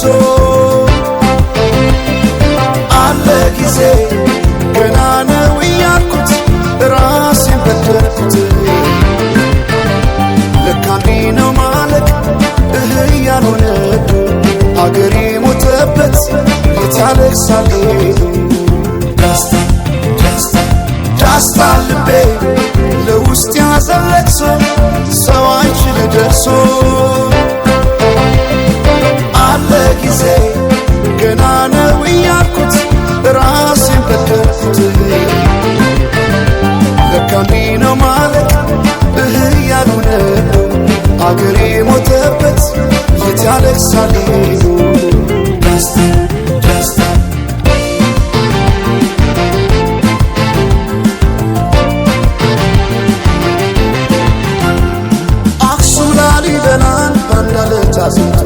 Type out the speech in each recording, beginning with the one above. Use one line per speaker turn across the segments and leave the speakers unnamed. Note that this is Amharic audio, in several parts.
ለቅሶ አለ ጊዜ ገና ነው እያልኩት ራሴን በደልኩት። ለካ እንዲህ ነው ማለቅ እህ ያልሆነ አገሬ ሞተበት የት ያለቅሳል ሄዶ። ዳስታ ዳስታ ዳስታ ልቤ ለውስጥ ያዘን ለቅሶ ሰው አይችል ደርሶ። አለ ጊዜ ገና ነው እያልኩት ራሴን በደልኩት። ለካ እንዲህ ነው ማለቅ እህ ያልሆነ አገሬ ሞተበት የት ያለቅሳል ሄዶ። ዳስታ ዳስታ አክሱም ላሊበላን ባንዳ ልጅ አዝምቶ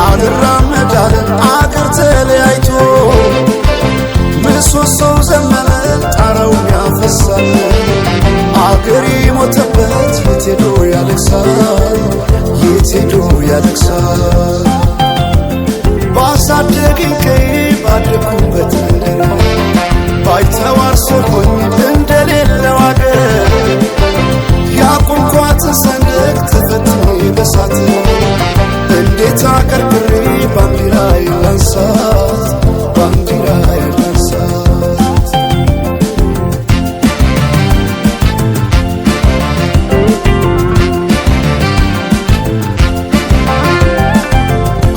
አልራመድ አለ አገር ተለያይቶ። ምሰሶው ዘመነ ጣራውን ያፈሳል አገሬ ሞተበት የት ሄዶ ያለቅሳል የት ሄዶ ያለቅሳል። ባሳደገኝ ቀዬ ባደግኩበት መንደር ባይተዋር ሰው ሆኜ እንደሌለው አገር ያቆምኳትን ሰንደቅ ተፈትኜ በሳት እንዴት አቀርቅሬ ባንዲራዬን ላንሳት ባንዲራዬን ላንሳት።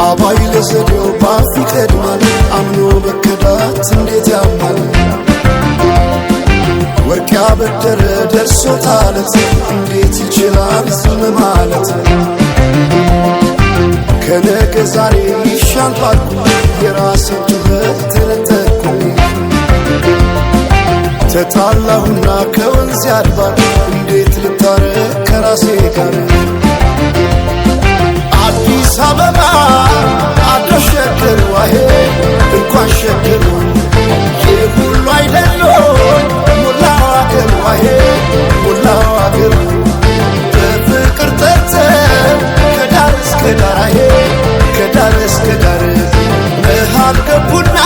አባይ ለዘዴው ባፍ ይቀድማል አምኖ መከዳት እንዴት ያማል። ወርቅ ያበደረ ደርሶታለት እንዴት ይችላል ዝም ማለት። ከነገ ዛሬ ይሻል ባልኩ የራሴን ጩኸት ተነጠቅኩኝ። ተጣላሁና ከወንዝ አድባር እንዴት ልታረቅ ከራሴ ጋር። አዲስ አበባ አድሮ ሸገር ዋሄ እንኳን ሸገር ይህ ሁሉ አይደሎ ሞላው አገር ዋሄ ሞላው አገር በፍቅር ጠርተን ከዳር እስከ ዳር አሄ ከዳር እስከ ዳር መሃል ገቡና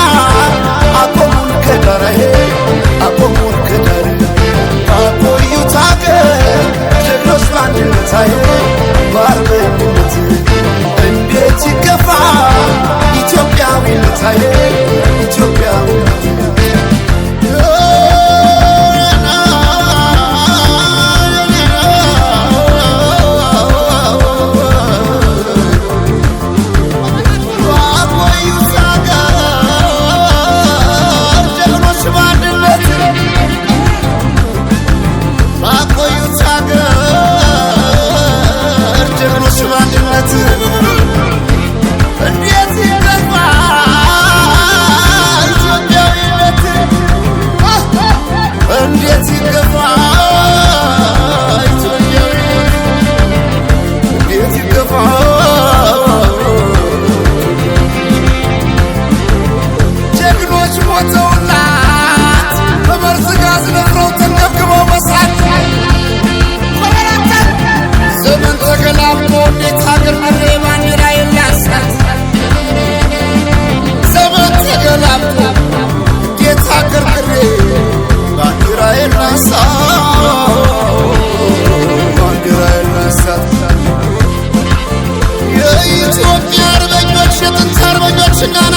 አቆሙን ከዳር አሄ አቆሙን ከዳር። ባቆዩት አገር ጀግኖች በአንድነት አሄ በአርበኝነት እንዴት ይገፋ ኢትዮጵያዊነት አሄ ኢትዮጵያዊነት። ባቆዩት አገር ጀግኖች በአንድነት ባቆዩት አገር ጀግኖች በአንድነት እንዴት ይገፋ ኢትዮጵያዊነት እንዴት ይገፋ ኢትዮጵያዊነት እንዴት ይገፋ። ጀግኖች ሞተውላት በመርዝ ጋዝ ነፍረው ተንገብግበው በሳት ዘመን ተገላብጦ እንዴት ሀገር ምሬ ባንዲራዬን ላንሳት። ዘመን ተገላብጦ እንዴት ሀገር ምሬ ባንዲራዬን ላንሳት ባንዲራዬን ላንሳት። የኢትዮጵያ አርበኞች የጥንት አርበኞች እናና